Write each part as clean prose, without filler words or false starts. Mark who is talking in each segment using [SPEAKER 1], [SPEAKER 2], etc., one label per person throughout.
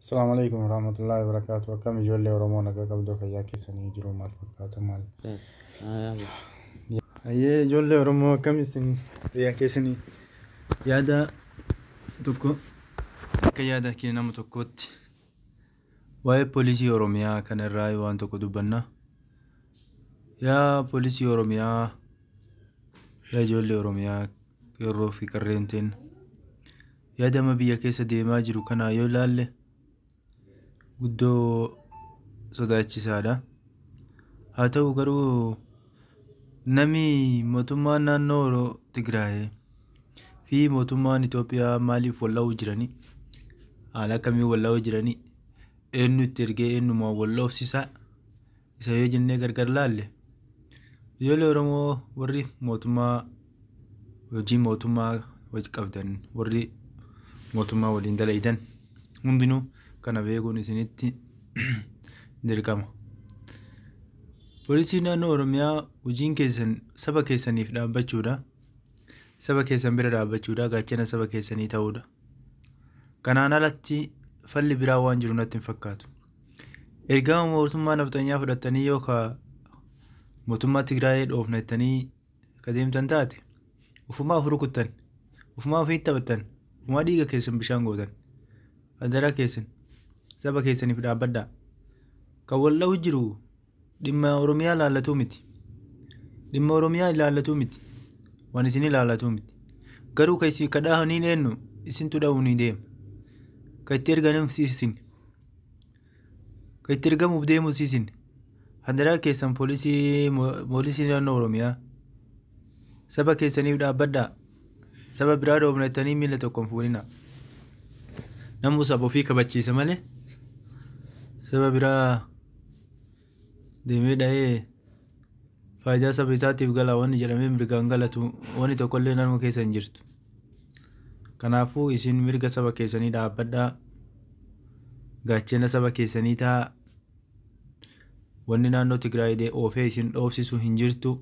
[SPEAKER 1] Assalamu alaikum warahmatullahi wabarakatuh. Akkam ijoollee Oromoo, nagaa qabdoo? Fayyaa keessanii jiru? Maal fakkaata, maal? Hayyee ijoollee Oromoo, akkam isin, fayyaa keessanii? Yaada tokko, akka yaada kee nama tokkootti, waa'ee poolisii Oromiyaa kana irraa waan tokko dubbanna. Yaa poolisii Oromiyaa, yaa ijoollee Oromiyaa, qeerroo fi qarreen teenya, yaadama biyya keessa deemaa jiru kana yoo ilaalle guddoo sodaachisaadha. Haa ta'u garuu namni mootummaan naannoo Tigraay fi mootummaan Itoophiyaa maaliif wal dha'uu jiranii? Haala akkamiin wal dha'uu jiranii? Eenyu itti ergee, eenyumaan wal dhoofsisaa? Isa yoo jennee gargar laalle, ijoollee Oromoo warri mootummaa, hojii mootummaa hojii qabdan, warri mootummaa waliin dalaydan hundinuu kana beekuun isinitti dirqama. Poolisiin naannoo Oromiyaa, hojiin keessan saba keessaniif dhaabbachuudha. Saba keessan bira dhaabbachuudha. Gaachana saba keessanii ta'uudha. Kanaan alatti falli biraa waan jiru natti hin fakkaatu. Ergama mootummaa nafxanyaa fudhattanii yoo ka mootummaa Tigraayee dhoofna jettanii ka deemtan taate, ufumaa of rukuttan, ufumaa ofii taphattan, ufumaa dhiiga keessan bishaan gootan. Adaraa keessan, saba keessaniif dhaabbadhaa. Kan wal dha'u jiru dhimma Oromiyaa ilaallatuu miti. Dhimma Oromiyaa ilaallatuu miti. Waan isin ilaallatuu miti. Garuu kan isin kadhaahaniin eenyu isintu dha'uu ni deema. Kan itti ergamuuf isin. Kan itti ergamuuf deemus isin. Adaraa keessan, poolisii naannoo Oromiyaa, saba keessaniif dhaabbadhaa. Saba biraa dhoofnatanii miila tokkoon fuudhina. Namuu saba ofii kabachiisa malee saba biraa deemee dha'ee faayidaa saba isaatiif gala wanni jedhamee mirgaan galatu wanni tokkollee nama keessa hin jirtu. Kanaafuu isin mirga saba keessanii dhaabbadhaa. Gaachana saba keessanii ta'a. Wanni naannoo Tigraay oofee isin dhoofsisu hin jirtu.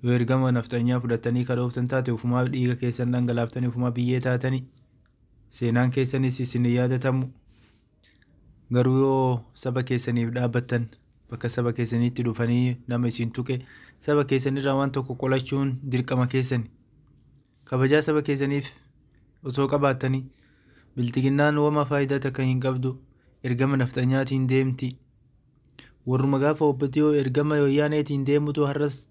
[SPEAKER 1] Yoo ergama nafxanyaa fudhatanii ka dhooftan taate, ufumaa dhiiga keessan dhangalaaftanii, ufumaa biyyee taatanii, seenaan keessanis isin hin yaadatamu. Garuu yoo saba keessaniif dhaabbattan, bakka saba keessaniitti dhufanii nama isin tuqe, saba keessanirraa waan tokko qolachuun dirqama keessani. Kabajaa saba keessaniif osoo qabaattanii, bilxiginnaan wama faayidaa takka hin qabdu, ergama nafxanyaatiin deemti. Warruma gaafa obbatiyoo ergama wayyaaneetiin deemutu har'as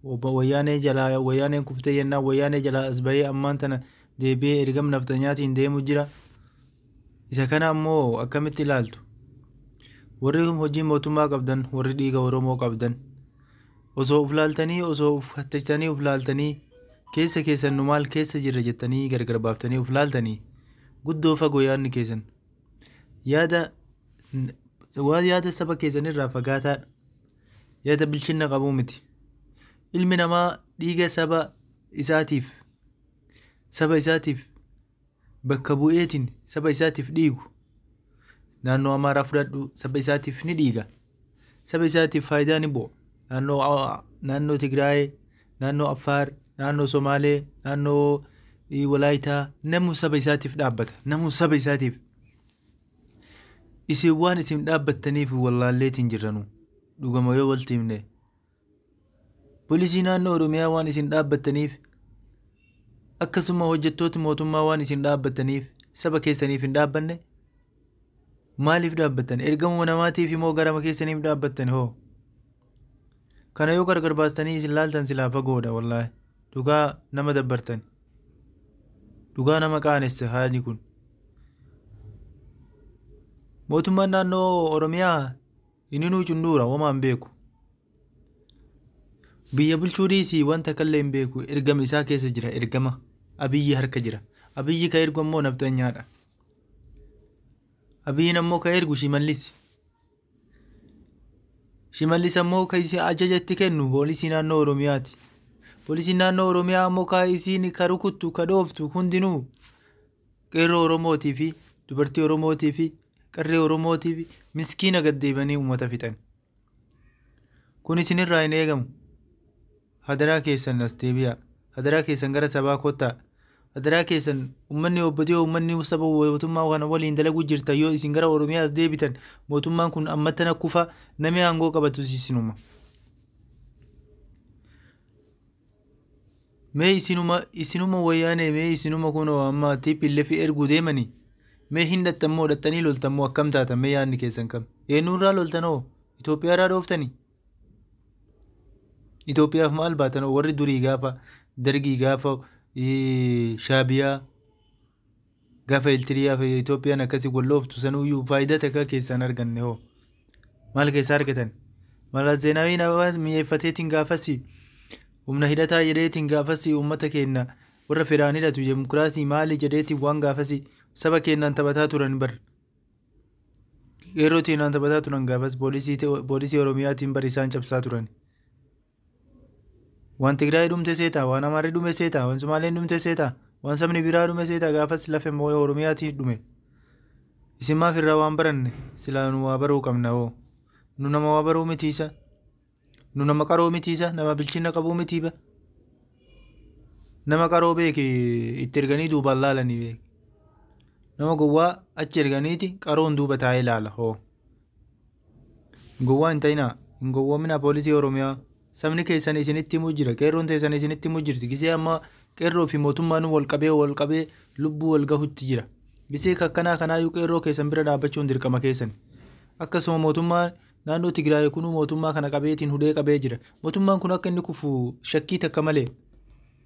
[SPEAKER 1] wayyaanee jalaa, wayyaaneen kuftee jennaan wayyaanee jalaa as bahee ammaan tana deebi'ee ergama nafxanyaatiin deemu jira. Isa kana ammoo akkamitti ilaaltu? Warri hojii mootummaa qabdan, warri dhiiga Oromoo qabdan, osoo uf laaltanii, osoo uf fattachitanii, uf laaltanii, keessa keessan nu maal keessa jirra jettanii gargar baaftanii uf laaltanii, guddoo fagoo yaadni keessan. Yaada waan yaada saba keessanirraa fagaataadha. Yaada bilchinna qabuu miti. Ilmi namaa dhiiga saba isaatiif bakka bu'eetiin saba isaatiif dhiigu. Naannoo Amaaraa fudhadhu, saba isaatiif ni dhiiga. Saba isaatiif faayidaa ni bu'a. Naannoo Tigraay, naannoo Affaar, naannoo Somaalee, naannoo Walaayitaa namu saba isaatiif dhaabbata. Namu saba isaatiif. Isin waan isin dhaabbattaniif wallaalleetiin jirranu. Dhugama yoo walti himne. Poolisii naannoo Oromiyaa waan isin dhaabbattaniif, akkasuma hojjettooti mootummaa waan isin dhaabbattaniif, saba keessaniif hin dhaabbanne. Maaliif dhaabbattan? Ergamuma namaatiif immoo garama keessaniif dhaabbattan hoo? Kana yoo gargar baastanii isin laaltan silaa fagoodha wallaahi. Dhugaa nama dabbartan. Dhugaa nama qaanessa haalli kun. Mootummaan naannoo Oromiyaa ininuu cunduura, homaa hin beeku. Biyya bulchuu dhiisii wanta kallee hin beeku. Ergama isaa keessa jira, ergama Abiyyi harka jira. Abiyyi ka ergu ammoo nafxanyaadha. Abiyyiin ammoo ka ergu Shimallis. Shimallis ammoo ka isin ajaja itti kennu poolisii naannoo Oromiyaati. Poolisiin naannoo Oromiyaa ammoo ka isiin ka rukuttu, ka dhooftu hundinuu qeerroo Oromootii fi dubartii Oromootii fi qarree Oromootii fi miskiina gad deebanii uummata fixan. Kun isinirraa hin eegamu. Hadaraa keessan as deebi'aa. Hadaraa keessan gara sabaa kottaa. Hadaraa keessan uummanni obbotee uummanni saba mootummaa kana waliin dalaguu jirta yoo isin gara Oromiyaas deebitan mootummaan kun ammattana kufa namni aangoo qabatu isinuma. Mee isinuma wayyaanee mee isinuma kunoo amma TPLF erguu deemanii mee hin dhattammoo dhattanii loltammoo akkam taatan mee yaadni keessan kam eenyurraa loltanoo Itoophiyaarraa dhooftanii Itoophiyaaf maal baatanoo warri durii gaafa dargii gaafa shaabiyaa gaafa Eertiriyaa fi Itoophiyaan akkasii wal looftu sanuyyuu faayidaa takka keessaan arganne hoo maal keessaa argatan Malas Zeenaawiin mi'eeffateetiin gaafasi humna hidhataa jedheetiin gaafasi uummata keenya warra fedhaan hidhatu demokiraasii maali jedheetiin waan gaafasi saba keenyaan taphataa turan bar qeerroo teenyaan taphataa turan gaafas poolisii Oromiyaatiin bar isaan cabsaa turan. Waan Tigraay dhumte seeta, waan Amaarri dhume seeta, waan Sumaaleen dhumte seeta, waan sabni biraa dhume seeta gaafas lafa Oromiyaatiin dhume. Isin maaf irraa waan baranne silaa nu waa baruu qabna hoo. Nu nama waa baruu mitiisa. Nu nama qaroo mitiisa, nama bilchina qabuu mitiiba. Nama qaroo beeke itti erganii duubaan laalanii beeke. Nama gowwaa achi erganiiti qaroon duuba taa'ee ilaala hoo. Gowwaa hin ta'inaa, hin gowwoominaa poolisii Oromiyaa. Sabni keessan isinitti himuu jira, qeerroon teessan isinitti himuu jirti. Gisee amma qeerroo fi mootummaan wal qabee wal qabee lubbuu wal gahutti jira. Gisee akkanaa kanaayyuu qeerroo keessan bira dhaabbachuun dirqama keessan. Akkasuma mootummaan naannoo Tigraay kunuu mootummaa kana qabeetiin hudhee qabee jira. Mootummaan kun akka inni kufu shakkii takka malee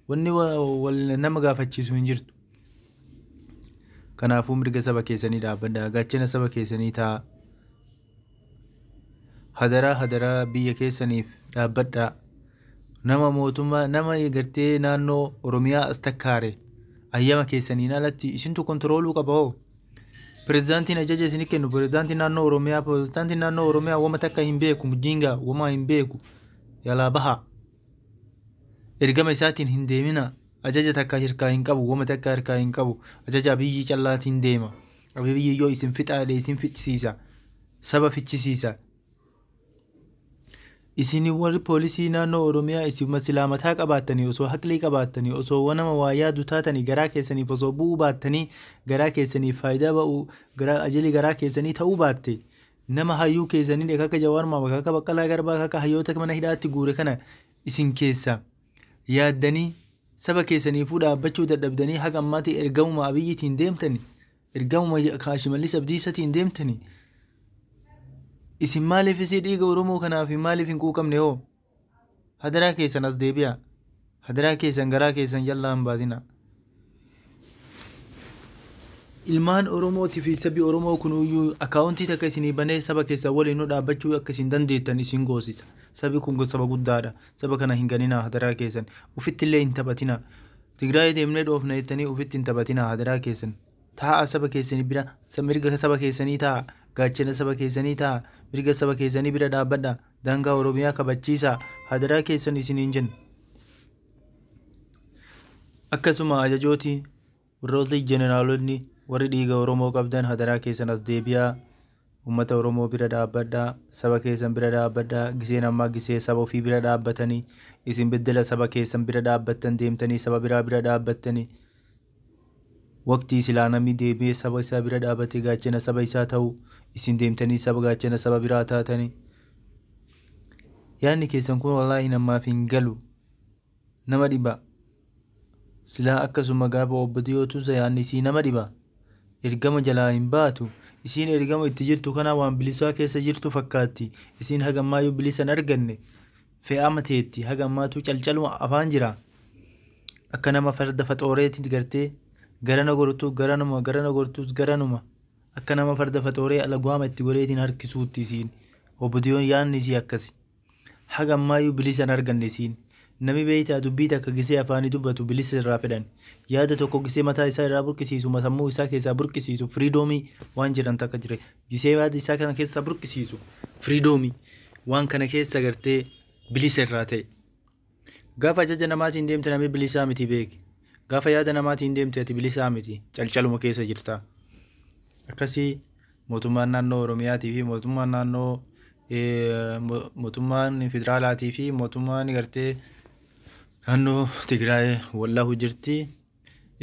[SPEAKER 1] wanni wal nama gaafachiisu hin jirtu. Kanaafuu mirga saba keessanii dhaabbadhaa. Gaachana saba keessanii ta'a. Hadaraa hadaraa biyya keessaniif dhaabbadhaa. Nama mootummaa nama gartee naannoo Oromiyaa as takkaare ayyama keessaniin alatti isintu kontirooluu qaba hoo. Pirezidaantiin ajaja isinii kennu pirezidaantiin naannoo Oromiyaa pirezidaantiin naannoo Oromiyaa wama takka hin beeku mujjiingaa wama hin beeku yalaa baha. Ergama isaatiin hin deemina ajaja takka harkaa hin qabu wama takka harkaa hin qabu ajaja Abiyyi callaatiin deema. Abiyyi yoo isin fixaadhe isin fichisiisa saba fichisiisa. Isin warri poolisii naannoo Oromiyaa isin silaa mataa qabaattanii osoo haqlii qabaattanii osoo nama waa yaadu taatanii garaa keessaniif osoo bu'uu baattanii garaa keessaniif faayidaa ba'uu garaa ajali garaa keessanii ta'uu baatte nama hayyuu keessanii akka Jawaar Mohaammed akka Baqqalaa Garbaa akka hayyoota mana hidhaatti guure kana isin keessa yaaddanii saba keessaniifuu dhaabbachuu dadhabdanii haga ammaatti ergamuma Abiyyiitiin deemtanii ergamuma Shimallis Abdiisatiin deemtanii isin maaliif isii dhiiga Oromoo kanaaf maaliif hin quuqamne hoo? Hadaraa keessan as deebi'a. Hadaraa keessan garaa keessan jallaa hin baasinaa. Ilmaan Oromootii fi sabi Oromoo kunuyyuu akkaawuntii takka isinii banee saba keessan waliin dhaabbachuu akka isin dandeettan isin goosisa. Sabi kun saba guddaadha. Saba kana hin ganinaa hadaraa keessan. Ufitti illee hin taphatinaa. Tigraay deemnee dhoofna jettanii ufitti hin taphatinaa hadaraa keessan. Taa'a saba keessanii bira mirga saba keessanii taa'a. Gaachana saba keessanii taa'a. Mirga saba keessanii bira dhaabbadha. Daangaa Oromiyaa kabachiisaa. Hadaraa keessan isiniin jenna. Akkasuma ajajooti warrooti jeneraalonni warri dhiiga Oromoo qabdan hadaraa keessan as deebi'aa. Uummata Oromoo bira dhaabbadhaa. Saba keessan bira dhaabbadhaa. Giseen ammaa gisee saba ofii bira dhaabbatanii isin beddela saba keessan bira dhaabbattan deemtanii saba biraa bira dhaabbattanii. Waqtii silaa namni deebi'ee saba isaa bira dhaabbatee gaachana saba isaa ta'u isin deemtanii saba gaachana saba biraa taatanii. Yaadni keessan kun wallaahi namaaf hin galu. Nama dhiba. Silaa akkasuma gaafa obbo Tumsa yaadni isii nama dhiba. Ergama jalaa hin baatu. Isiin ergama itti jirtu kana waan bilisaa keessa jirtu fakkaatti. Isiin haga ammaayyuu bilisa hin arganne. Fe'ama teetti haga ammaatu calcaluma afaan jira. Akka nama farda faxooreetti gartee garana gortu garanuma garana gortus garanuma akka nama farda faxooree alagwaama itti godheetiin harkisuutti isiin obbotiyoon yaadni isii akkasi. Haga ammaayyuu bilisa hin arganne isiin. Namni beektaa dubbii takka gisee afaanii dubbatu bilisa irraa fedhan. Yaada tokko gisee mataa isaa irraa burqisiisu sammuu isaa keessaa burqisiisu firiidoomii waan jedhan takka jira. Gisee yaada isaa kana keessaa burqisiisu firiidoomii waan kana keessa gartee bilisa irraa ta'e. Gaafa ajaja namaatiin deemte namni bilisaa miti beeki. Gaafa yaada namaatiin deemte ati bilisaa miti calcaluma keessa jirta. Akkasii mootummaan naannoo Oromiyaatii fi mootummaan naannoo mootummaan federaalaatii fi mootummaan gartee naannoo Tigraay wallahu jirti.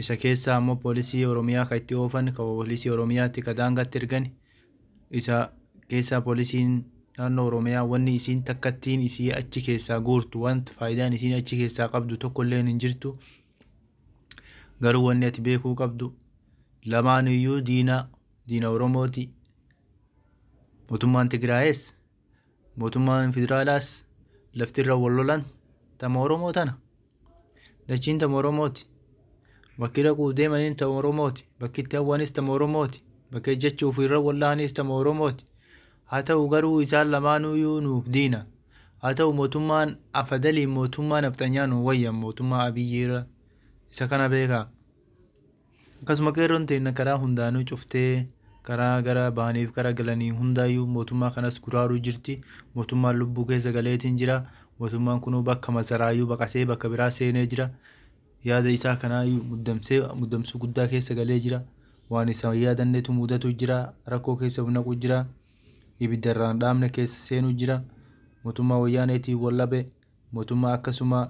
[SPEAKER 1] Isa keessaa ammoo poolisii Oromiyaa kan itti oofan, kan poolisii Oromiyaatti kan daangaatti ergan, isa keessaa poolisiin naannoo Oromiyaa wanni isiin takkattiin isii achi keessaa guurtu, wanta faayidaan isiin achi keessaa qabdu tokkolleen hin jirtu. Garuu wanni ati beekuu qabdu lamaan iyyuu diina Oromooti. Mootummaan Tigraayis mootummaan federaalaas lafti irra wal lolan tama Oromoo tana. Dachiin tama Oromooti. Bakki dhaquuf deemaniin tama Oromooti. Bakki itti hawwanis tama Oromooti. Bakki ejjechuuf irra wallaanis tama Oromooti. Haa ta'u garuu isaan lamaanuyyuu nuuf diina. Haa ta'u mootummaan afadalii mootummaa nafxanyaa nu wayyan mootummaa Abiyyi irra. Isa kana beekaa. Akkasuma qeerroon teenya karaa hundaanuu cuftee karaa gara bahaniif gara galanii hundaayyuu mootummaa kanas guraaruu jirti. Mootummaan lubbuu keessa galeetiin jira. Mootummaan kunuu bakka masaraayyuu baqatee bakka biraa seenee jira. Yaada isaa kanaayyuu muddamsee muddamsuu guddaa keessa galee jira. Waan isa hin yaadannetu mudatu jira. Rakkoo keessa naqu jira. Ibidda irraa hin dhaamne keessa seenuu jira. Mootummaa wayyaaneetiin wallabe. Mootummaa akkasuma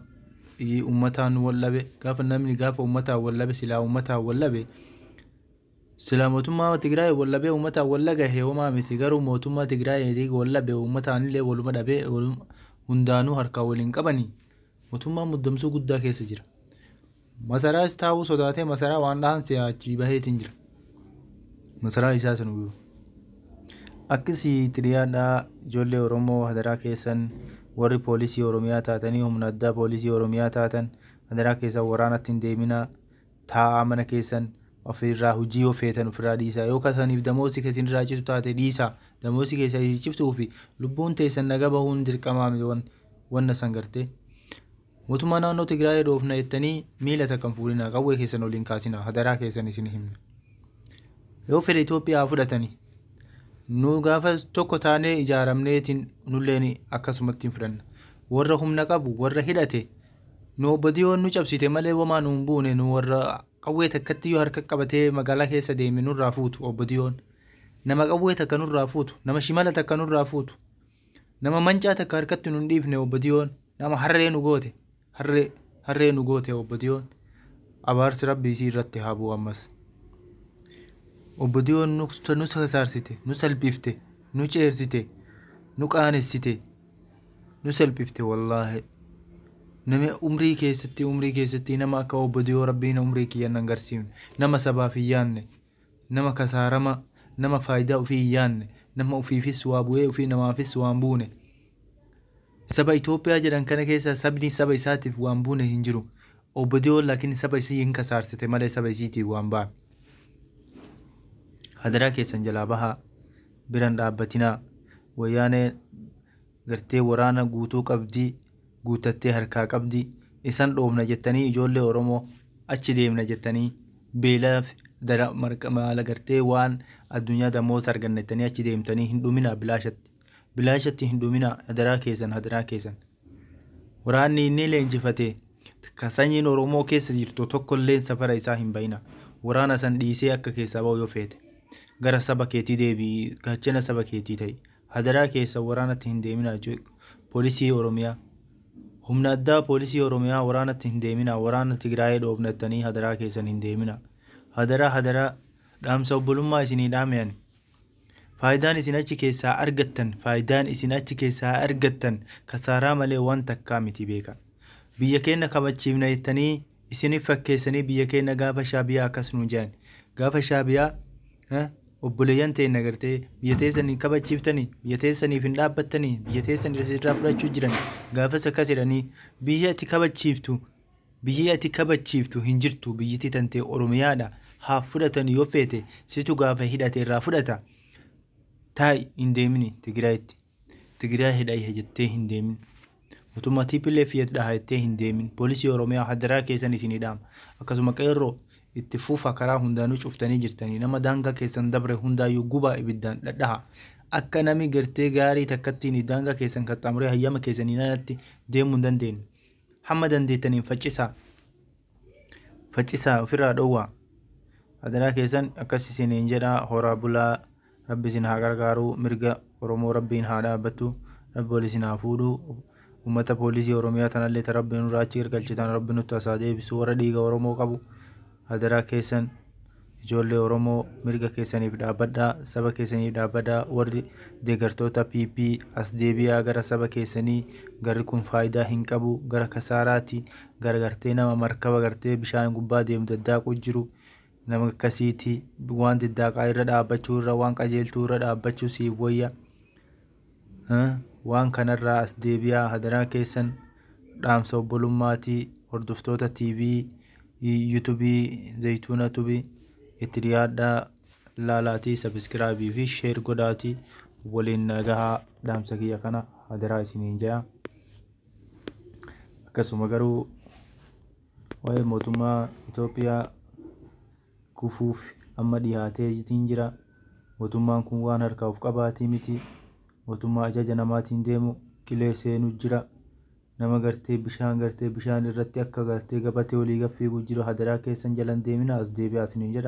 [SPEAKER 1] uummataan wallabe. Gaafa namni gaafa uummataan wallabe silaa uummataan wallabe. Silaa mootummaa Tigraay wallabee uummataan wallagahe homaa miti. Garuu mootummaa Tigraay wallabe uummataan illee waluma dhabee hundaanuu harkaa waliin qabanii mootummaan muddamsuu guddaa keessa jira. Masaraas taa'uu sodaatee masaraa waan dhahan si'aachii baheetiin jira. Masaraa isaa sana guyyuu. Akkasii xiriyaadhaa ijoollee Oromoo hadaraa keessan warri poolisii Oromiyaa taatanii humna addaa poolisii Oromiyaa taatan hadaraa keessan waraanatti hin deeminaa, taa'aa mana keessan ofirraa hojii yoo feetan ofirraa dhiisaa, yoo kasaniif damoosii keessan irraa citu taate dhiisaa, damoosii keessa isin ciftuu fi lubbuun teessan naga bahuun dirqamaa wanna san gartee. Mootummaa naannoo Tigraay dhoofna jettanii miila takka hin fuudhinaa, qawwee keessan oliin kaasinaa, hadaraa keessan isin himna. Yoo fedhe Itoophiyaa fudhatanii nu gaafa tokko taanee ijaaramneetiin nulleen akkasumatti hin fudhanna. Warra humna qabu, warra hidhate, nu obbodiyoon nu cabsite malee homaa nu hin buune, nu warra qawwee takkatti yoo harka qabatee magaalaa keessa deeme nurraa fuutu obbodiyoon. Nama qawwee takka nurraa fuutu, nama shimala takka nurraa fuutu, nama mancaa takka harkatti nu hin dhiifne obbodiyoon, nama harree nu goote, harree nu goote obbodiyoon. Abaarsi rabbii isii irratti haa bu'u ammas. Obbodiyoon nu sasaarsite, nu salphifte, nu ceersite, nu qaanessite, nu salphifte wallaahi. Nama umrii keessatti nama akka obbodiyoo rabbiin umrii kiyya nan garsiifne, nama sabaaf hin yaadne, nama kasaarama, nama faayidaa ofii hin yaadne, nama ofiifis waa bu'ee ofii namaafis waan buune. Saba Itoophiyaa jedhan kana keessa sabni saba isaatiif waan buune hin jiru. Obbodiyoon laakiin saba isii hin kasaarsite malee saba isiitiif waan ba'a. Hadaraa keessan jalaa bahaa, biran dhaabbatinaa. Wayyaanee gartee waraana guutuu qabdii, guuttattee harkaa qabdii, isan dhoofna jettanii ijoollee Oromoo achi deemna jettanii beelaaf maala gartee waan addunyaa damoosa arganna jettanii achi deemtanii hin dhuminaa bilaashatti. Bilaashatti hin dhuminaa hadaraa keessan, hadaraa keessan. Waraanni inni leenjifate kan sanyiin Oromoo keessa jirtu tokkolleen safara isaa hin bayina. Waraana san dhiisee akka keessaa ba'u yoo feete. Gara saba keetii deebi'i, gaachana saba keetii ta'i. Hadaraa keessa waraanatti hin deeminaa poolisii Oromiyaa. Humna addaa poolisii Oromiyaa waraanatti hin deeminaa, waraana Tigraayee dhoofnattanii hadaraa keessan hin deeminaa. Hadaraa hadaraa dhaamsa obbolummaa isinii dhaame ani. Faayidaan isin achi keessaa argattan, faayidaan isin achi keessaa argattan kasaaraa malee waan takkaa miti beeka. Biyya keenya kabachiifna jettanii isiniif fakkeessanii biyya keenya gaafa shaabiyaa akkas nu jedhan. Gaafa shaabiyaa obboleeyyan teenya gartee biyya teessanii kabachiiftanii, biyya teessaniif hin dhaabbattanii, biyya teessanii irraa fudhachuu jiran gaafas akkas jedhanii biyya ati kabachiiftu, biyyi ati kabachiiftu hin jirtu, biyyittii tantee Oromiyaadha haa fudhatan yoo feete situ gaafa hidhate irraa fudhata. Taa'i hin deemini Tigraayitti. Tigraay hidha jettee hin deemin. Mootummaa TPLF dhaha jettee hin deemin. Poolisii Oromiyaa hadaraa keessan isinii dhaama. Akkasuma qeerroo itti fufa karaa hundaanuu cuftanii jirtanii nama daangaa keessan dabre hundaayyuu gubaa ibiddaan dhadhaha. Akka nami gartee gaarii takkattiin daangaa keessan qaxxaamuree hayyama keessanii alatti deemuu hin dandeenye. Hamma dandeettaniin faccisaa. Faccisaa ofirraa dhowwaa. Hadaraa keessan akkas isiniin jedhaa horaa bulaa. Rabbi isin haa gargaaru, mirga Oromoo rabbiin haa dhaabbattu, rabbi wal isin haa fuudhu. Uummata poolisii Oromiyaa tanallee ta rabbiin nurraa achi gargalche tan rabbi nutti asaa deebisu, warra dhiiga Oromoo qabu Hadaraa keessan ijoollee Oromoo mirga keessaniif dhaabbadhaa, saba keessaniif dhaabbadhaa. Warri deeggartoota PP as deebi'aa gara saba keessanii. Garri kun faayidaa hin qabu, gara kasaaraati. Gara gartee nama markaba gartee bishaan gubbaa deemu daddaaquu jiru nama akkasiiti. Waan daddaaqaa irra dhaabbachuu irra waan qajeeltuu irra dhaabbachuu siif wayya. Waan kanarraa as deebi'aa hadaraa keessan. Dhaamsa obbolummaatii hordoftoota TV yuutuubii Zayituuna Tubii itti dhiyaadhaa, laalaatii, subscribe fi share godhaatii waliin nagahaa. Dhaamsa kiyya kana hadaraa isiniin jedha. Akkasuma garuu waa'ee mootummaa Itoophiyaa kufuuf amma dhiyaatee jira. Mootummaan kun waan harkaa of qabaatii miti. Mootummaa ajaja namaatiin deemu qilee seenuu jira. Nama gartee bishaan gartee bishaan irratti akka gartee gabatee olii gad fiiguu jiru. Hadaraa keessan jalan deemina, as deebi'aa isiniin jedha.